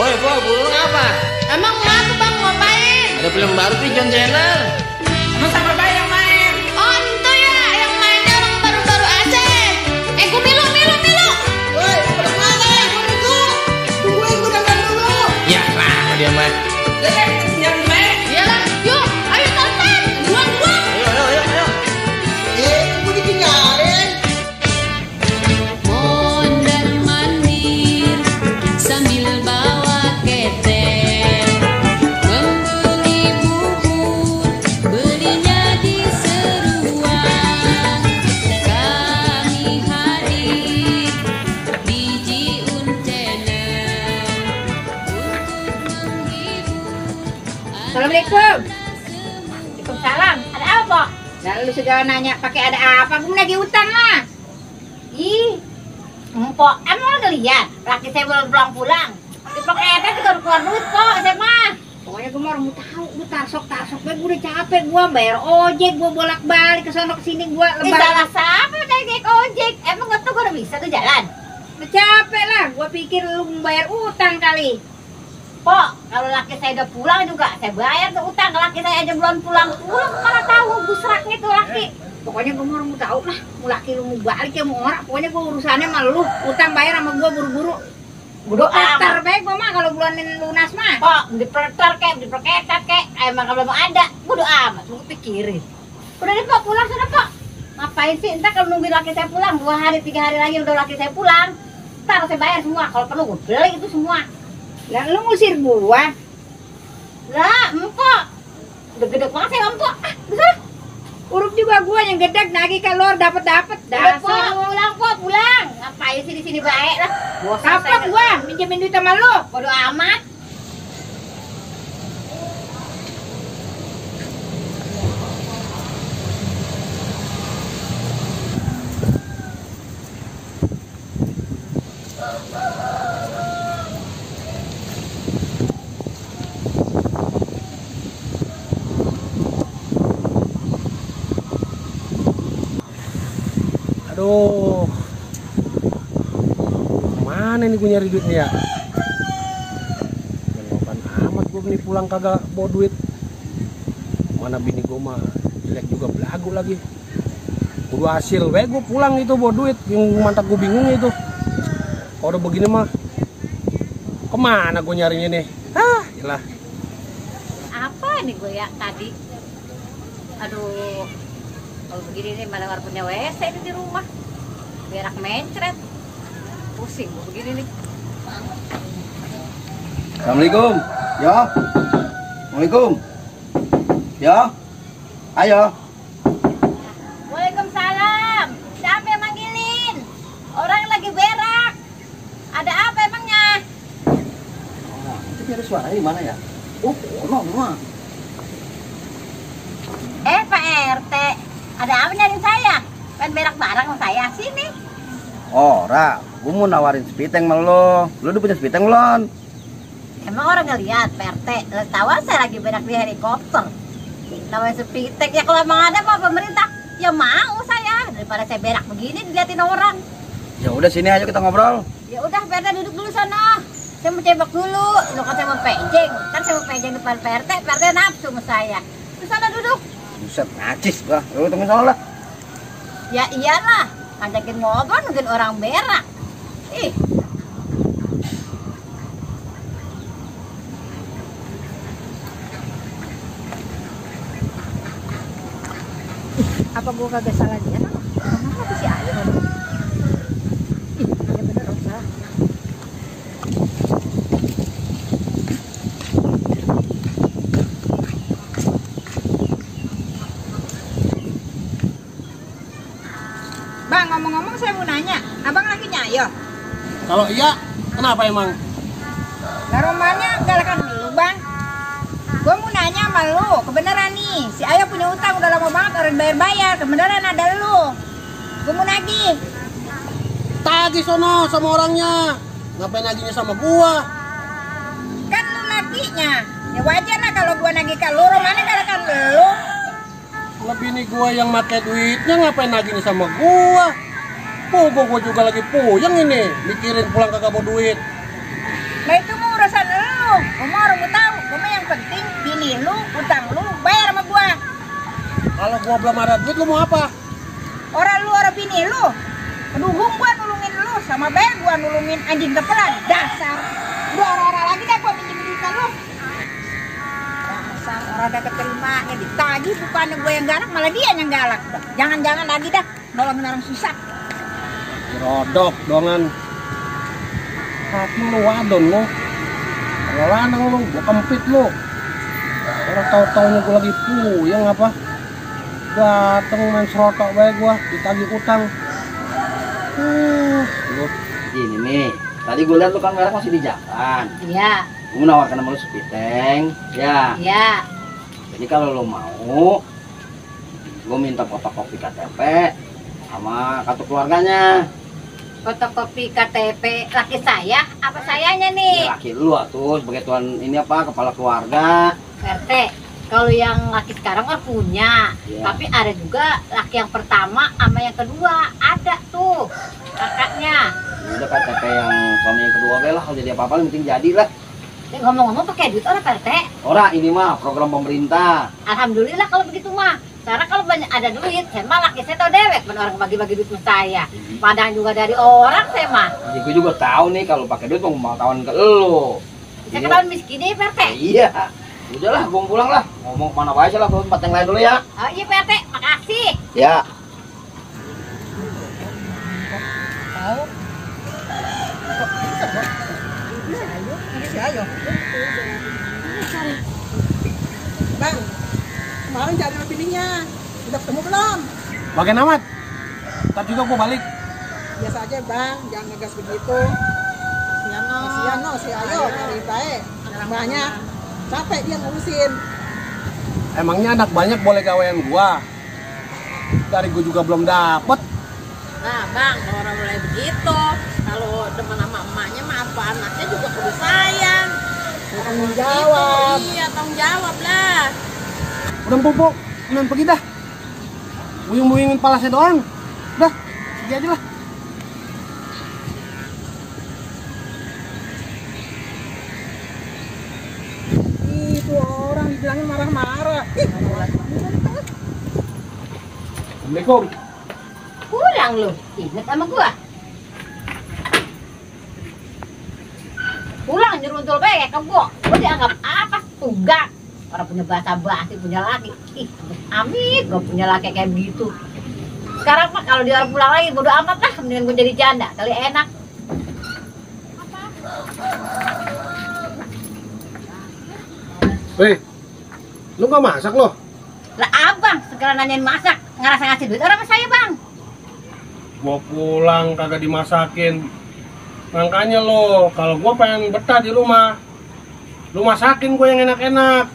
Woi, pulang apa? Emang kenapa bang ngapain? Ada film baru tuh John Cena. Emang sama bayi yang main? Oh itu ya, yang mainnya orang baru-baru aja. Gue milu. Woi, udah mana? Tungguin gue dandan dulu. Ya lah, dia mah. Yang main? Iyalah, yuk, ayo nonton. Duluan. Ayo. Gue ditinggalin. Mondar-mandir sambil bawa ketek, membeli bubur, belinya di seruan. Kami hadir di Jiun Channel untuk menghibur. Assalamualaikum. Waalaikumsalam. Ada apa? Lalu segala nanya pakai ada apa? Gue nagih utang lah. Ih, empok. Emang ngeliat laki saya belum pulang. Di paketan juga udah keluar duit kok, saya mah. Pokoknya gue mau tahu, gue tarsok. Gue udah capek, gue bayar ojek, gue bolak-balik ke sono ke sini, gue lebar. Salah siapa naik ojek? Emang nggak tuh gue udah bisa tuh jalan? Udah capek lah, gue pikir lu membayar utang kali. Pok, kalau laki saya udah pulang juga, saya bayar tuh utang. Kalau laki saya aja belum pulang, mana tahu busraknya tuh laki. Pokoknya gue mau tahu lah, mau laki lu mau balik ya mau orang. Pokoknya gue urusannya sama lu, utang bayar sama gue buru-buru. Bodo Daftar amat. baik gue mah kalau bulanin lunas mah. Pok, diperter kek, diperketat kek. Emang kalau mau ada, bodo amat. Lu pikirin. Udah deh Pok, pulang sudah Pok. Ngapain sih? Entar kalau nungguin laki saya pulang 2 hari 3 hari lagi udah laki saya pulang. Ntar saya bayar semua. Kalau perlu gue beli itu semua. Lah lu ngusir gua. Lah, empok. Udah gede banget saya empok. Bisa. Urup juga gua yang gedek nagih kalor dapat. Udah Pok, pulang. Ngapain sih di sini baik lah. Bosan Kapan saya. gua minjemin duit sama lu? Bodo amat. Aduh, mana nih gue nyari duitnya ya? Belokan amat gue nih pulang kagak bawa duit. Mana bini gue mah jelek juga belagu lagi. Kudu hasil, gue pulang itu bawa duit. Yang mantap gue bingung itu. Kalau udah begini mah, kemana gue nyarinya nih? Iyalah. Apa nih gue ya tadi? Aduh, kalau begini nih malah harus punya WC ini di rumah. Berak mencret. Pusing gue begini nih. Assalamualaikum. Ya. Assalamualaikum. Ya. Ayo. Waalaikumsalam. Siapa yang manggilin? Orang yang lagi berak. Ada apa emangnya? Itu ada suara di mana ya? Oh, no. Pak RT, ada apa nyariin saya? Pengen berak bareng sama saya sini. Oh, Ra, gue mau nawarin spiteng sama lo. Lo udah punya spiteng belum? Emang orang ngeliat Pak RT, lo tahu saya lagi berak di helikopter. Namanya sepitek ya, kalau emang ada apa pemerintah ya mau saya, daripada saya berak begini diliatin orang. Ya udah sini aja kita ngobrol. Ya udah Pak RT duduk dulu sana. Saya mau cebok dulu. Lo kan saya mau pejeng. Kan saya mau pejeng depan Pak RT nafsu sama saya. Di sana duduk. Buset, najis gua. Lo tunggu sana lah. Ya iyalah, ngajakin ngobrol nungguin orang berak. Ih. Apa gua kagak salah dia? Kenapa si Ayu? Ih, iya bener om salah. Bang, ngomong-ngomong saya mau nanya, abang lagi nyayo? Kalau iya, kenapa emang? Lah rumahnya galakan lu bang. Gue mau nanya sama lu, kebenaran nih, si Ayah punya utang udah lama banget orang bayar-bayar, kebenaran ada lu. Gue mau nagih. Tagih sono sama orangnya. Ngapain naginya sama gua? Kan lu lakinya, ya wajar lah kalau gue nagih ke lu, rumahnya galakan lu. Lebih nih gua yang make duitnya, ngapain naginya sama gua? Gua juga lagi puyeng ini, mikirin pulang kagak bawa duit. Nah itu mau urusan lu, lu, gua tahu. Gua mah yang penting bini lu, utang lu bayar sama gua. Kalau gua belum ada duit lu mau apa? Orang bini lu. Kedukung gua nulungin lu sama bayar gua nulungin anjing kepelan. Dasar. Udah orang-orang lagi dah gua pinjem duitan lu. Dasar orang ada keterimanya ditagih bukannya gua yang galak malah dia yang galak. Jangan-jangan lagi dah nolongin orang susah. Rodok dongan. Hati lu wadon lu. Kalau lanang lu, gua kempit lu. Orang tahu-taunya gua lagi puyeng apa? Dateng main serotok bae gua, ditagih utang. Lu ini nih, tadi gue lihat lu kan merek masih di jalan. Iya. Gue menawarkan sama lu sepiteng, ya. Iya. Jadi kalau lu mau, gue minta fotokopi KTP sama kartu keluarganya. Fotokopi KTP laki saya apa sayanya nih? Ya, laki lu atuh sebagai tuan ini apa kepala keluarga. RT, kalau yang laki sekarang kan punya, Iya. tapi ada juga laki yang pertama sama yang kedua, ada tuh kakaknya. Udah KTP yang suami yang kedua lah, kalau jadi apa-apa yang penting jadi lah. Ngomong-ngomong pakai duit orang RT? Ora, ini mah program pemerintah. Alhamdulillah kalau begitu mah. Karena kalau banyak ada duit, saya mah laki saya tau dewek, bener orang bagi-bagi duit sama saya. Padahal juga dari orang saya mah. Jadi gue juga tahu nih kalau pakai duit mau tawan ke lu. Saya ketahuan miskin ya RT. Iya. Udahlah, gue pulang lah. Ngomong kemana aja lah, ke tempat yang lain dulu ya. Oh iya RT, makasih. Ya. Bang, kemarin cari sama bininya. Udah ketemu belum? Bagian amat. Ntar juga gua balik. Biasa aja bang, jangan ngegas begitu. Kasihan no, si Ayo cari baik. Anak banyak. Capek dia ngurusin. Emangnya anak banyak boleh gawean gua? Dari gua juga belum dapet. Nah bang, kalau orang mulai begitu, kalau demen sama emaknya mah apa anaknya juga kudu sayang. Tanggung jawab. Iya, tanggung jawab lah. Udah empuk, udah pergi dah. Buyung-buyungin palasnya doang. Udah, pergi aja lah. Itu orang dibilangin marah-marah. Assalamualaikum. Pulang lu, inget sama gua. Pulang nyeruntul bae ke gua. Gua dianggap apa? Tugak. Orang punya bahasa basi, punya laki. Ih, amit gua punya laki kayak begitu. Sekarang mah kalau dia pulang lagi bodo amat lah, mendingan gua jadi janda, kali enak. Weh, lu gak masak lo? Lah abang, segala nanyain masak, ngerasa ngasih duit orang sama saya bang. Gua pulang kagak dimasakin. Makanya lo, kalau gua pengen betah di rumah, lu masakin gua yang enak-enak.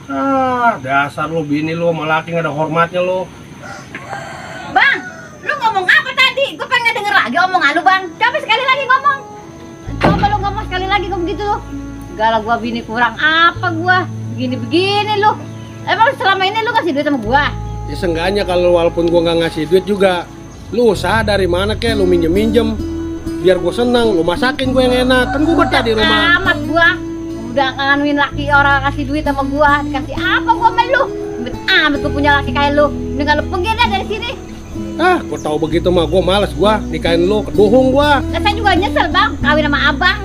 Ah, dasar lu bini lu sama laki gak ada hormatnya lu. Bang, lu ngomong apa tadi? Gue pengen denger lagi omongan lu bang. Coba sekali lagi ngomong. Coba lu ngomong sekali lagi kok begitu lu. Segala gua bini kurang apa gua? Begini-begini lu. Emang selama ini lu ngasih duit sama gua? Ya seenggaknya kalau walaupun gua nggak ngasih duit juga, lu usaha dari mana kek, lu minjem-minjem. Biar gua seneng, lu masakin gua yang enak. Kan gua betah di rumah. Amat gua. Udah nganuin laki orang kasih duit sama gua. Dikasih apa gua sama lu? Amat gua punya laki kayak lu. Mendingan lu pergi deh dari sini. Ah, gua tahu begitu mah, gua males gua nikahin lu, keduhung gua. Nah, saya juga nyesel bang, kawin sama abang.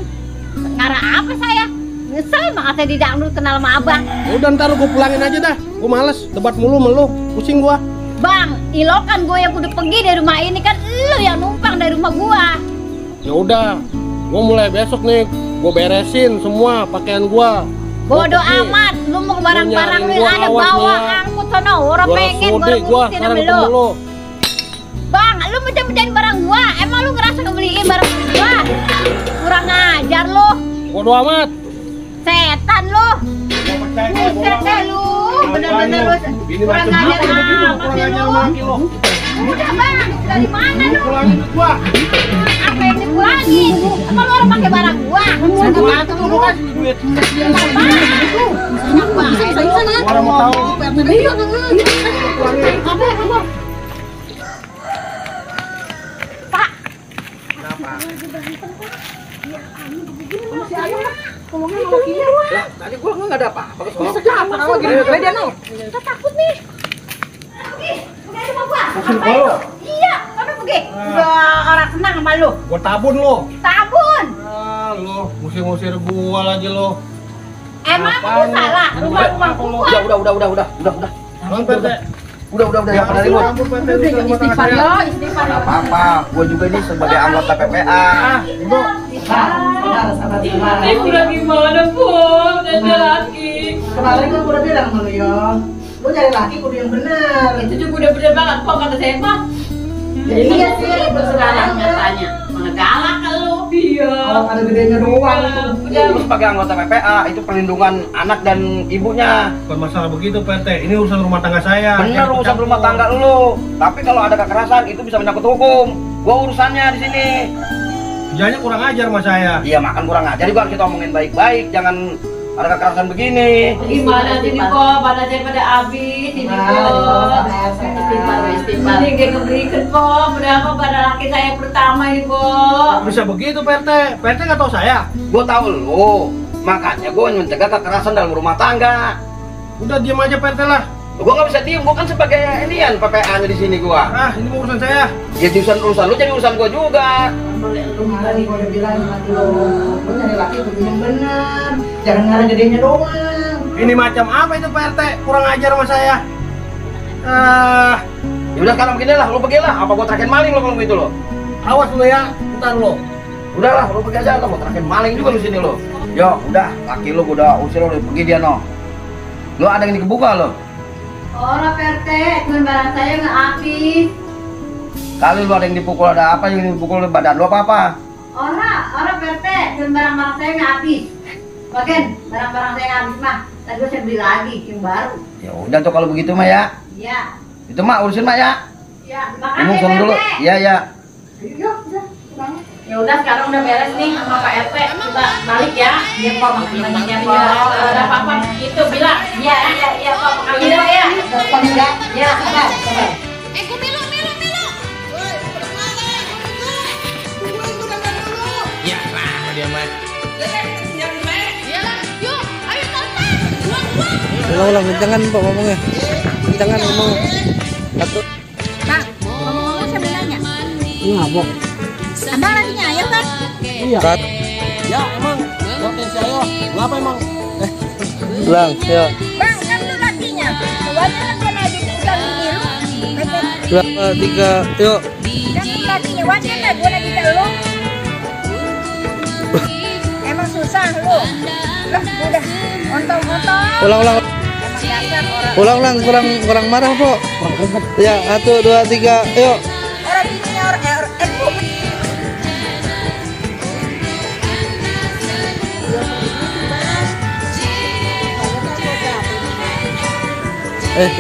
Karena apa saya? Nyesel banget saya didangdut kenal sama abang. Ya udah ntar gua pulangin aja dah. Gua males debat mulu sama lu, pusing gua. Bang, ilokan gue yang udah pergi dari rumah ini kan lu yang numpang dari rumah gua. Ya udah, gua mulai besok nih, gua beresin semua pakaian gua. Bodoh Gua pergi. amat, lu mau barang-barang lu nyariin gua, ada awas bawa lu ya. angkut sono, orang Gua pengen sudi, gua gua ngurusin sekarang sama ketemu lu. lu. Bang, lu mencari barang gua, emang lu ngerasa ngebeliin barang gua? Kurang ajar lu, Bodo amat. setan lu. Buset deh lu, bener-bener lu kurang ajar amat sih lu. Udah bang, dari mana lu? Pulangin gua. Apa yang dipulangin? Apa lu orang pakai barang gua? Ada batu lu. Duit. Enak banget lu. Orang mau tahu. Pak, Kenapa? masih ada Ngomongnya sama lakinya. Lah, tadi gua enggak ada apa-apa. Bisa apa kalau gini? Beda no. Kita takut nih. Pergi ada sama gua. Apa itu? Iya, mana pergi? Udah orang senang sama lu. Gua tabun lo. Tabun. Ah, lo ngusir-ngusir gua lagi lo. Emang aku salah. Rumah gua. Udah. Bang PT. Udah ya pada ribut. Istighfar ya, istighfar. Enggak apa-apa. Gua juga ini sebagai anggota PPA. Ibu. Ini udah gimana, Bu? Jadi laki. Kemarin kan udah bilang sama lu, Yon. Lu nyari laki kudu yang bener. Itu juga udah bener banget, kok kata saya, Pak. Iya sih, sekarang nyatanya. Mana galak lu. Iya. Kalau ada gedenya doang. Lu sebagai anggota PPA itu perlindungan anak dan ibunya. Bukan masalah begitu PT. Ini urusan rumah tangga saya. Bener urusan rumah tangga lu. Tapi kalau ada kekerasan itu bisa menyangkut hukum. Gua urusannya di sini. Jangan kurang ajar sama saya. Iya makan kurang ajar juga harus kita omongin baik-baik. Jangan ada kekerasan begini. Gimana sini kok, pada saya pada habis ini kok. Istighfar. Ini kayak keberikan kok, udah apa pada laki saya pertama ini kok. Bisa begitu PT. PT nggak tahu saya. Gua tahu lu. Makanya gua mencegah kekerasan dalam rumah tangga. Udah diam aja PT lah. Gua nggak bisa diem. Gua kan sebagai inian PPA-nya di sini gua. Ah, ini urusan saya. Ya urusan lu jadi urusan gua juga. Kemarin gua udah bilang sama lu. Lu nyari laki kudu yang bener. Jangan ngarah gedenya doang. Ini macam apa itu PT? Kurang ajar sama saya. Ah, Ya udah sekarang begini lah, lu pergi lah. Apa gua terakhir maling lo kalau begitu lo? awas lu ya. Ntar lo. Udah lah, lu pergi aja. Gua terakhir maling juga lu sini lo. Yo, udah. Laki lu gua udah usir lu, pergi dia no. Lu ada yang dikebuka lo? Orang PRT, cuman barang saya nggak habis. Kali lu ada yang dipukul, ada apa yang dipukul di badan lu apa? Orang PRT, cuman barang-barang saya nggak habis. Bagian barang-barang saya nggak habis mah. Tadi saya beli lagi yang baru. Ya udah tuh kalau begitu mah ya. Iya. Itu mah urusin mah ya. Iya. Kamu Makasih sama dulu. PRT. Iya ya. Yuk, udah. Pulang. Ya udah sekarang udah beres nih sama Pak RT. Coba balik ya. Dia kok makan banyaknya Pak. Ada apa-apa itu bilang. Iya, Pak. Makasih ya. Ya, sabar. Ya, lama dia mah. Ulang, jangan Pak ngomongnya. Jangan ngomong. Satu. Bang, ngomong-ngomong saya nanya. Ngabok. Abang lagi nyayang kan? Iya. Kat. Ya emang. Potensi ayo. Ngapa emang? Ulang, ya. Bang, kan lu lakinya. Soalnya kan dia lagi tinggal di lu. 2, 3, yuk. Kan lu lakinya, wajar lah gue lagi ke lu. Emang susah lu. Lah, udah. Ontong-ontong. Ulang. Emang dasar orang. Kurang marah, Pok. Ya, 1, 2, 3, yuk. Orang bininya orang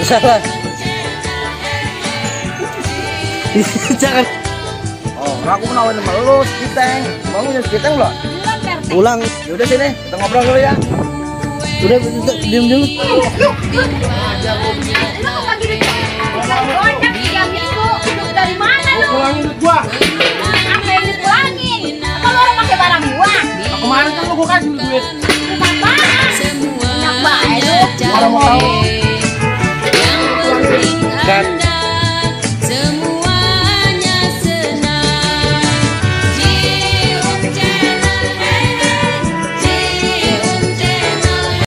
Salah. Jangan. Oh, aku menawarin sama lu skiteng. Mau punya skiteng belum? Ulang. Ya udah sini, kita ngobrol dulu ya. Udah, diam dulu. Lu kok pagi banyak 3 minggu. Hidup dari mana lu? Pulangin duit gua. Apa yang dipulangin? Apa lu orang pakai barang gua? Kemarin kan lu gua kasih duit. Rumah apaan? Minyak baik lu. Kalau mau tahu